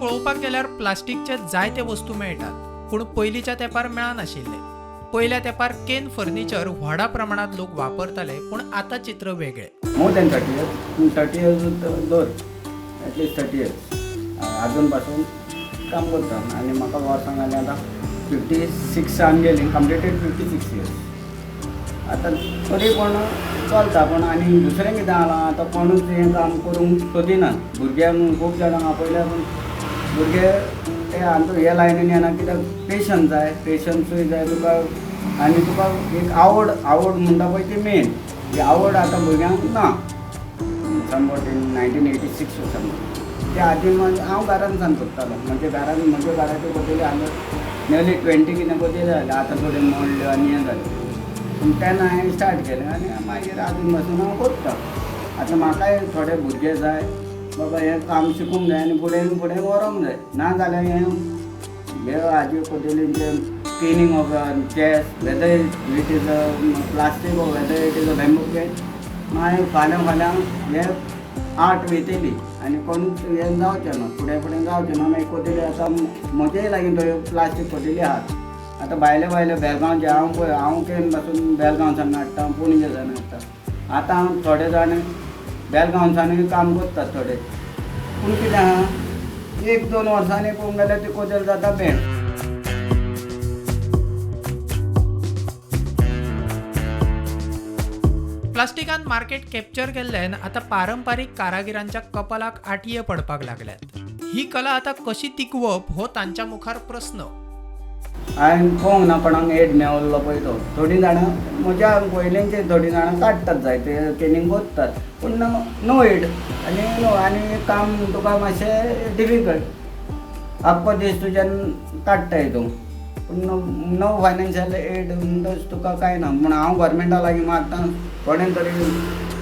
पळोवपाक गेल्यार प्लास्टीकचे जायते वस्तू मेळटात, पूण पयलींच्या तेंपार मेळनाशिल्ले. पयल्या तेंपार केन फर्निचर व्हडा प्रमाणात लोक वापरताले, पूण आतां चित्र वेगळें. More than 30 years, 30 years दवर, एटलिस्ट 30 इयर्स आजून पासून काम करता. आनी म्हाका वर्सां जालीं आतां 56 आन गेली, कंप्लिटेड 56 इयर्स. आतां तरी पण चलता. पूण आनी दुसरें कितें जालां, आतां कोणूच हें काम करूंक सोदिनात. भुरग्यांक खूब जाणांक आपयल्या, पूण भुरगे ते आमचो हे लायनीन येना, कित्याक पेशन्स जाय, पेशन्सूय जाय तुका आनी तुका एक आवड, आवड म्हणटा पळय ती मेन. ही आवड आतां भुरग्यांक ना. Somewhat in 1986 somewhat, त्या आदी हांव घरान सान करतालो. म्हणजे घरान, म्हज्या घराच्यो कदेली हांगा नियरली 20 कितें कदेली जाल्यो. आतां थोड्यो मोडल्यो आनी हें जालें. पूण तेन्ना हांवें स्टार्ट केलें आनी मागीर आजून पासून हांव करता. आतां म्हाकाय थोडे भुरगे जाय, बाबा हें काम शिकूंक जाय आनी फुडें फुडें व्हरोंक जाय. ना जाल्यार हें हे हाजे कदेलींचे caning of chairs, whether it is a plastic or whether it is a bamboo cane, मागीर फाल्यां फाल्यां हे आर्ट वयतली आनी कोणूच हें जावचें ना, फुडें फुडें जावचें ना. मागीर कदेली आतां म्हजेय लागीं थोड्यो प्लास्टीक कदेली आहात. आतां भायले भायले बेलगांवचे, हांव पळय, हांव केन पासून बेलगांवच्यान हाडटा, पणजेच्यान हाडटा. आतां हांव थोडे जाण बेलगांवच्यानूय काम करतात थोडे. पूण कितें आहा, एक दोन वर्सांनी पळोवंक गेल्यार ती कदेल जाता बेंड. प्लास्टिकान मार्केट कॅप्चर केल्ल्यान आतां पारंपारीक कारागिरांच्या कपालाक आटये पडपाक लागल्यात. ही कला आतां कशी तिगवप हो तांच्या मुखार प्रस्न. हांवें पळोवंक ना कोणाक एड मेवल्लो पळय तो. थोडीं जाणां, म्हज्या पयलींचे थोडीं जाणां काडटात, जायते केनींग करतात, पूण नो एड आनी नो आनी काम तुका मातशें डिफिकल्ट. आख्खो दीस तुज्यान काडटाय तूं, पूण नो फायनान्शियल एड म्हणटच तुका कांय ना. म्हूण हांव गोवोरमेंटा लागीं मागता, कोणें तरी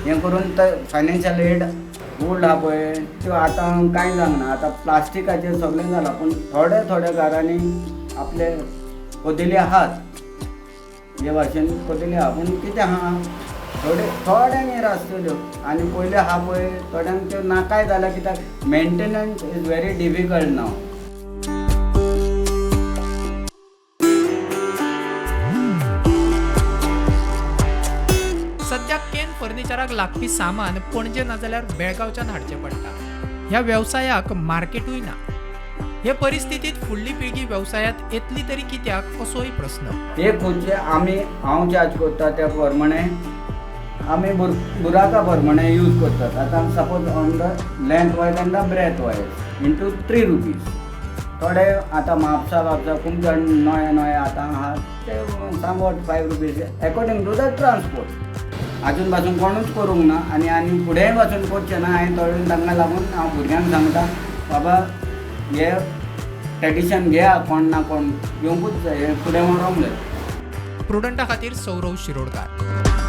हें करून ते फायनान्शियल एड. ओल्ड आहा पळय त्यो आतां कांय जावंक ना. आतां प्लास्टिकाचेर सगळें जालां, पूण थोड्या थोड्या घरांनी आपले कदेली आहात. हे भाशेन कदेली आहा, पूण कितें आहा, थोडे थोड्यांगेर आसतल्यो. आनी पयल्यो आहा पळय, थोड्यांक त्यो नाकाय जाल्या, कित्याक maintenance is very difficult now. सध्या केन फर्निचराक लागपी सामान पणजे नाजाल्यार बेळगांवच्यान हाडचें पडटा. ह्या वेवसायाक मार्केटूय ना. हे परिस्थितीत फुडली पिळगी वेवसायात येतली तरी कित्याक, असोय प्रस्न. एक खुर्ची आमी, हांव चार्ज करता त्या प्रमाणे आमी बुराका प्रमाणे यूज करतात. आतां suppose on the length wise and the breadth wise into ₹3. थोडे आतां म्हापसा बापसा खूब जाण नवे नवे आतां आहा ते somewhat ₹5 according to the transport. आजून पासून कोणूच करूंक ना आनी आनी फुडेंय पासून करचें ना. हांवें थोडे तांकां लागून हांव भुरग्यांक सांगता, बाबा हे ट्रेडिशन घेया, कोण ना कोण घेवंकूच जाय, हें फुडें व्हरोंक जाय. प्रुडंटा खातीर सौरव शिरोडकार.